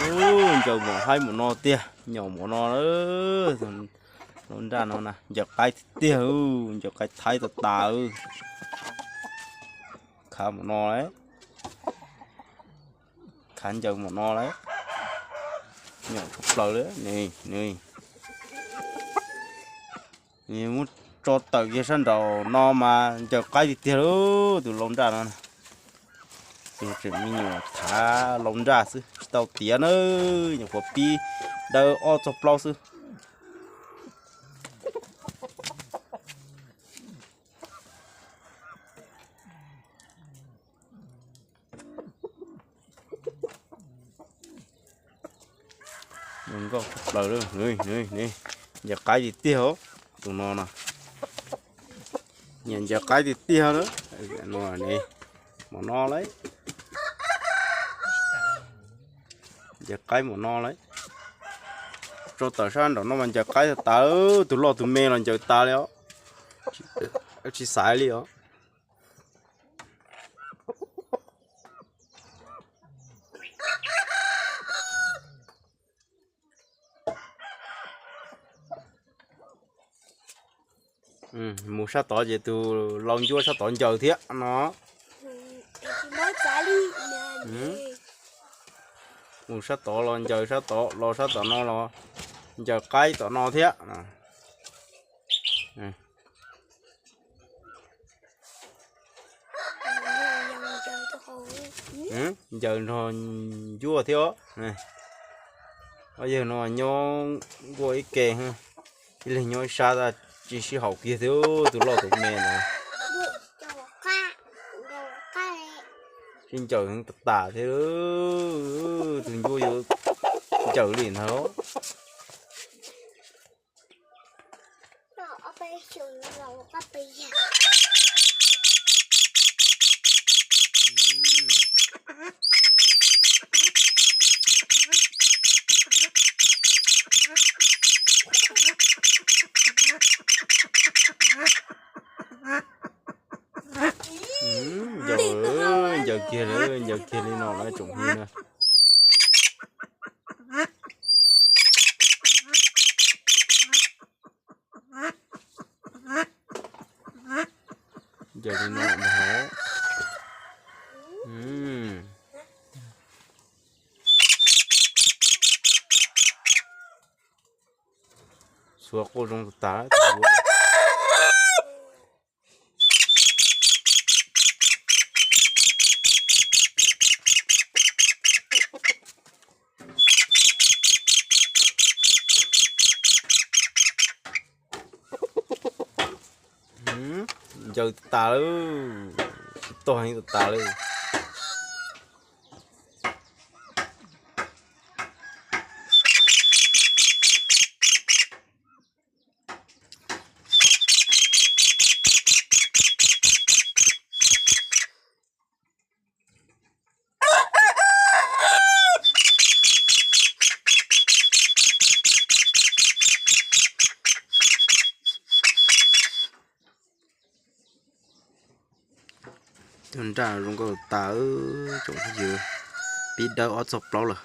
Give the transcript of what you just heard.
Ub, ncaws mom haib mom no tiag, nyom mom no. Lau nraj no na ncaws qaib tiag tiag, ncaws qaib thaib tas tas. Khav mom no lawm, khav ncaws mom no lawm, nyom tshaj plaws li. Nws muab tso tawm kiag sab nraum no mas ncaws qaib tiag tiag lauj, tus lau nraj no. Tus tseem me nyuam thav lau nraj xwb tsis tau tiav na, nyuam qhuav pib dawb ob txog plaub xwb. Zoo nkauj tshaj plaws li, nws ncaws qaib tiag tiag os, tus no no. Nyiam ncaws qaib tiag tiag na. Mom no lawm, ncaws qaib mom no lawm. Tso tawm sab nraum no mas ncaws qaib tas tas, tus loj tus me los ncaws tas li os, tsis xaiv li os. Mus sab tod ces tus lau ncuab sab tod ncaws thiab no. Mus sab tod los ncaws sab tod, los sab tom no los ncaws qaib tom no thiab. Ncaws nrog ncuab thiab. Ob yawg no nyob nkuaj ib ke, ib leeg nyob ib sab, tsis sib haum kiag thiab, tus loj tus me ntawd. Sib ncaws heev tas tas thiab, tus ncuab yuav ncaws li ntag. Ncaws, ncaws kiag li, ncaws kiag li no lawm tsoom phooj ywg na. Ncaws li no ntag. Xuav quaj zoo tas tas. Ncaws tas lawm, tsis tog heev tas tas lawm. Cov nraj zoo nkauj tas, tsoom phooj ywg, pib dawb ob txog plaub lawm.